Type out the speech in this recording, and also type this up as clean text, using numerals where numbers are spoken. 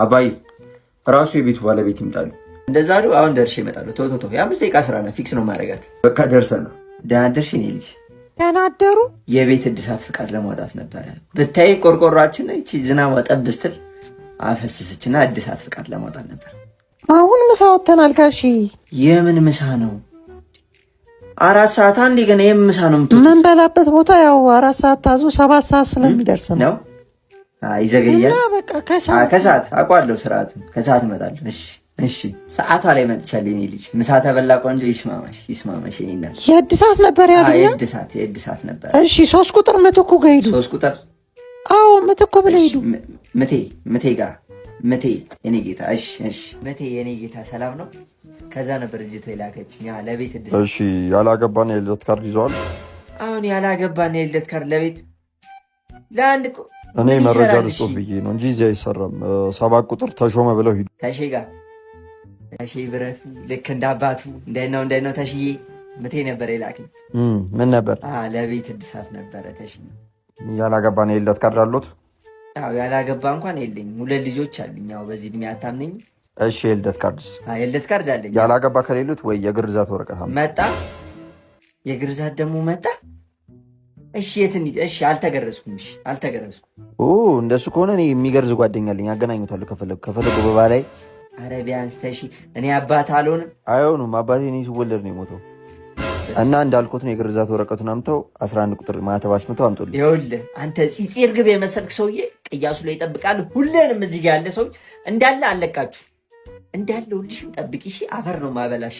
አባይ ራሱ የቤቱ ባለቤት ይምጣሉ። እንደዛ አሉ። አሁን ደርሼ እመጣለሁ። ቶሎ ቶሎ፣ የ5 ደቂቃ ስራ ነው፣ fix ነው ማድረጋት። በቃ ደርሰና ደህና ደርሽ የኔ ልጅ። ደህና አደሩ። የቤት እድሳት ፍቃድ ለማውጣት ነበረ። ብታይ ቆርቆሯችን እቺ ዝናቧ ጠብ ስትል አፈሰሰችና እድሳት ፍቃድ ለማውጣት ነበር። አሁን ምሳ ወጥተናል ጋሺ። የምን ምሳ ነው? 4 ሰዓት አንዴ ገና የምን ምሳ ነው የምትወጡት? የምንበላበት ቦታ ያው 4 ሰዓት ታዞ 7 ሰዓት ስለሚደርስ ነው። ነው ይዘገያል። እና በቃ ከሰዓት ከሰዓት አውቀዋለሁ፣ ስርዓት ከሰዓት እመጣለሁ። እሺ እሺ፣ ሰዓቷ ላይ መጥቻለሁ። የኔ ልጅ ምሳ ተበላ። ቆንጆ ይስማማሽ፣ ይስማማሽ የኔ እናት። የእድሳት ነበር ያሉኛ። የእድሳት የእድሳት ነበር። እሺ፣ 3 ቁጥር ምትኩ ጋር ሂዱ። 3 ቁጥር። አዎ፣ ምትኩ ብለው ሂዱ። ምቴ ምቴ ጋር ምቴ የኔ ጌታ። እሺ እሺ፣ ምቴ የኔ ጌታ ሰላም ነው። ከዛ ነበር ልጅቷ የላከችኝ ለቤት እድሳት። እሺ፣ ያላገባን የልደት ካርድ ይዘዋል? አሁን ያላገባን የልደት ካርድ ለቤት ለአንድ እኔ መረጃ ልስጦት ብዬ ነው እንጂ እዚህ አይሰራም። 7 ቁጥር ተሾመ ብለው ሂዱ። ተሼ ጋር፣ ተሼ ብረቱ ልክ እንደ አባቱ። እንዴት ነው፣ እንዴት ነው ተሽዬ? ምቴ ነበር የላከኝ። ምን ነበር? ለቤት እድሳት ነበረ ተሽዬ። ያላገባን የልደት ካርድ አሎት? አዎ፣ ያላገባ እንኳን የለኝም። ሁለት ልጆች አሉኝ። ያው በዚህ እድሜ አታምነኝም። እሺ፣ የልደት ካርድስ? የልደት ካርድ አለኝ። ያላገባ ከሌሉት ወይ የግርዛት ወረቀት መጣ። የግርዛት ደግሞ መጣ። እሺ፣ የት እንሂድ? እሺ፣ አልተገረዝኩም። እሺ፣ አልተገረዝኩም። እንደሱ ከሆነ እኔ የሚገርዝ ጓደኛ አለኝ፣ አገናኙታለሁ። ከፈለጉ ከፈለጉ በባላይ። ኧረ ቢያንስ ተሺ፣ እኔ አባት አልሆንም። አይሆኑም። አባቴ እኔ ስወለድ ነው የሞተው። እና እንዳልኩት ነው፣ የግርዛት ወረቀቱን አምተው 11 ቁጥር ማተብ አስምተው አምጡልኝ። ይኸውልህ አንተ ፂፂ እርግብ የመሰልክ ሰውዬ ቅያሱ ላይ ይጠብቃል። ሁሉንም እዚህ ጋር ያለ ሰው እንዳለ አለቃችሁ እንዳለ ሁልሽም ጠብቂ። እሺ፣ አፈር ነው ማበላሽ።